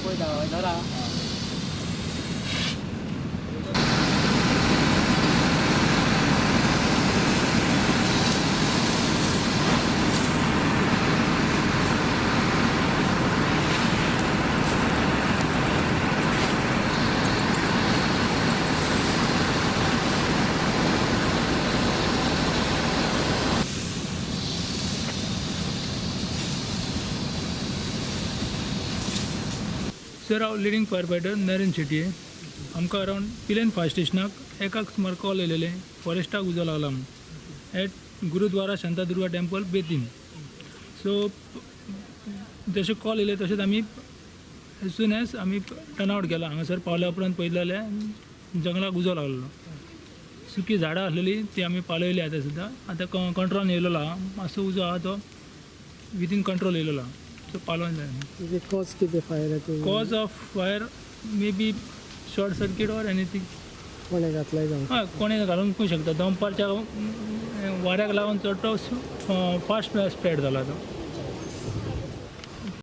पळयता हय धरा. सर, हांव leading fire fighter Naren Shetye. आमकां अरावंड पिलेन फायर स्टेशनाक एकाक सुमार कॉल येयलेले, फॉरेस्टाक उजो लागला म्हूण at gurdwara Shantadurga temple, Betim. So जशें कॉल येयले तशेंच आमी एज सून एज आमी टर्न आवट केला. हांगासर पावल्या उपरांत पळयलें जाल्यार जंगलाक उजो लागलेलो. सुकी झाडां आसलेली ती आमी पालयली. आतां सुद्दां आतां कंट्रोलान येयलेलो आहा. मातसो उजो आहा तो विदीन कंट्रोल येयलेलो आहा, सो पालोवन जाय. कॉज कितें फायराचें? Cause of fire may be short circuit or anything. कोणें घातलाय जावं. हय, कोणें घालूंकूय शकता. दनपारच्या वाऱ्याक लागून चड तो फास्ट स्प्रेड जाला तो.